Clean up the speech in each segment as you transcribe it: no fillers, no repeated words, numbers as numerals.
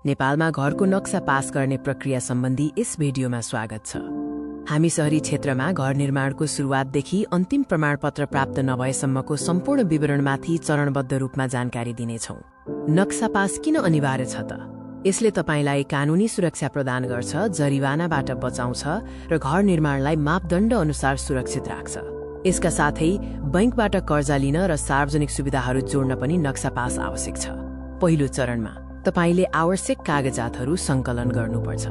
नेपालमा घरको नक्सा पास गर्ने प्रक्रिया सम्बन्धी यस भिडियोमा स्वागत छ। हामी शहरी क्षेत्रमा घर निर्माणको सुरुवातदेखि अन्तिम प्रमाणपत्र प्राप्त नभएसम्मको सम्पूर्ण विवरणमाथि चरणबद्ध रूपमा जानकारी दिनेछौँ। नक्सा पास किन अनिवार्य छ त? यसले तपाईलाई कानूनी सुरक्षा प्रदान गर्छ, जरिवानाबाट बचाउँछ र घर निर्माणलाई मापदण्ड अनुसार सुरक्षित राख्छ। यसका साथै बैंकबाट कर्जा लिन र सार्वजनिक सुविधाहरू जोड्न पनि नक्सा पास आवश्यक छ। पहिलो चरणमा तपाईले आवश्यक कागजातहरू संकलन गर्नुपर्छ।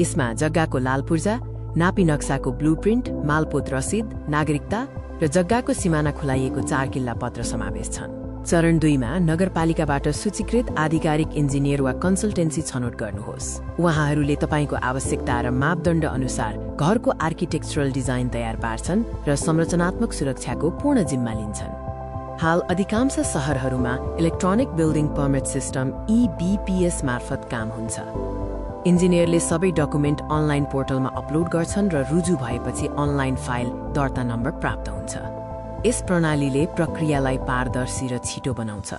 यसमा जग्गाको लाल पूर्जा, नापी नक्साको ब्लुप्रिन्ट, मालपोत रसिद, नागरिकता र जग्गाको सिमाना खुलाइएको 4 किल्ला पत्र समावेश छन्। चरण 2 मा नगरपालिकाबाट सूचीकृत आधिकारिक इन्जिनियर वा कन्सल्टेन्सी छनौट गर्नुहोस्। उहाँहरूले तपाईको आवश्यकता र मापदण्ड अनुसार घरको आर्किटेक्चरल डिजाइन तयार पार्छन् र संरचनात्मक सुरक्षाको पूर्ण जिम्मा लिन्छन्। हाल अधिकांश शहरहरूमा electronic building permit system EBPS मार्फत काम हुन्छ। इन्जिनियरले सबै डकुमेन्ट अनलाइन पोर्टलमा अपलोड गर्छन् र रुजु भएपछि अनलाइन फाइल दर्ता नम्बर प्राप्त हुन्छ। यस प्रणालीले प्रक्रियालाई पारदर्शी र छिटो बनाउँछ।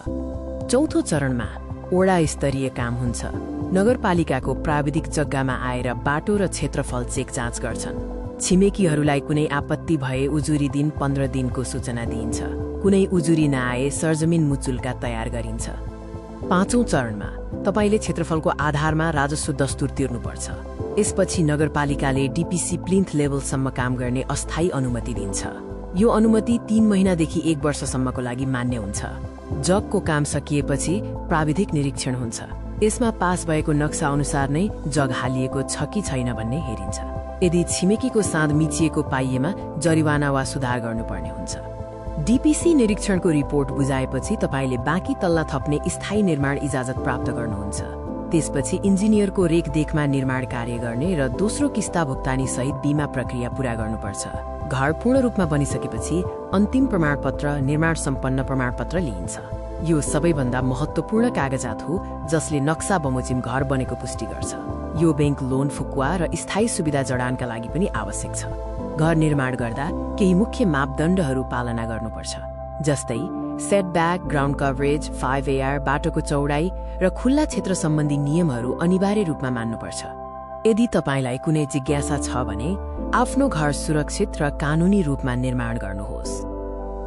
चौथो चरणमा वडा स्तरीय काम हुन्छ। नगरपालिकाको प्राविधिक जग्गामा आएर बाटो र क्षेत्रफल चेक जाँच गर्छन्। छिमेकीहरूलाई कुनै आपत्ति भए उजुरी दिन 15 दिनको सूचना दिइन्छ। कुनै उजुरी नआए सरजमिन मुचुल्का तयार गरिन्छ। पाँचौं चरणमा तपाईले क्षेत्रफलको आधारमा राजस्व दस्तुर तिर्नुपर्छ। यसपछि नगरपालिकाले DPC प्लिन्थ लेभलसम्म काम गर्ने अस्थायी अनुमति दिन्छ। यो अनुमति 3 महिनादेखि 1 वर्षसम्मको लागि मान्य हुन्छ। जगको काम सकिएपछि प्राविधिक निरीक्षण हुन्छ। यसमा पास भएको नक्सा अनुसार नै जग हालिएको छ कि छैन भन्ने हेरिन्छ। यदि छिमेकीको साँध मिचिएको पाइएमा जरिवाना वा सुधार गर्नुपर्ने हुन्छ। DPC निरीक्षणको रिपोर्ट बुझाएपछि तपाईले बाँकी तल्ला थप्ने स्थायी निर्माण इजाजत प्राप्त गर्नुहुन्छ। त्यसपछि इन्जिनियरको रेखदेखमा निर्माण कार्य गर्ने र दोस्रो किस्ता भुक्तानी सहित बीमा प्रक्रिया पूरा गर्नुपर्छ। घर पूर्ण रूपमा बनिसकेपछि अन्तिम प्रमाणपत्र निर्माण सम्पन्न प्रमाणपत्र लिइन्छ। यो सबैभन्दा महत्त्वपूर्ण कागजात हो जसले नक्सा बमोजिम घर बनेको पुष्टि गर्छ। यो बैंक लोन, फुकुवा र स्थायी सुविधा जडानका लागि पनि आवश्यक छ। घर निर्माण गर्दा केही मुख्य मापदण्डहरू पालना गर्नुपर्छ, जस्तै सेटब्याक, ग्राउन्ड कभरेज, 5AR, बाटोको चौडाइ र खुल्ला क्षेत्र सम्बन्धी नियमहरू अनिवार्य रूपमा मान्नुपर्छ। यदि तपाईलाई कुनै जिज्ञासा छ भने आफ्नो घर सुरक्षित र कानूनी रूपमा निर्माण गर्नुहोस्।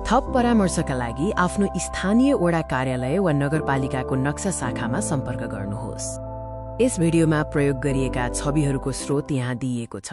थप परामर्शका लागि आफ्नो स्थानीय वडा कार्यालय वा नगरपालिकाको नक्सा शाखामा सम्पर्क गर्नुहोस्। यस भिडियोमा प्रयोग गरिएका छविहरूको स्रोत यहाँ दिइएको छ।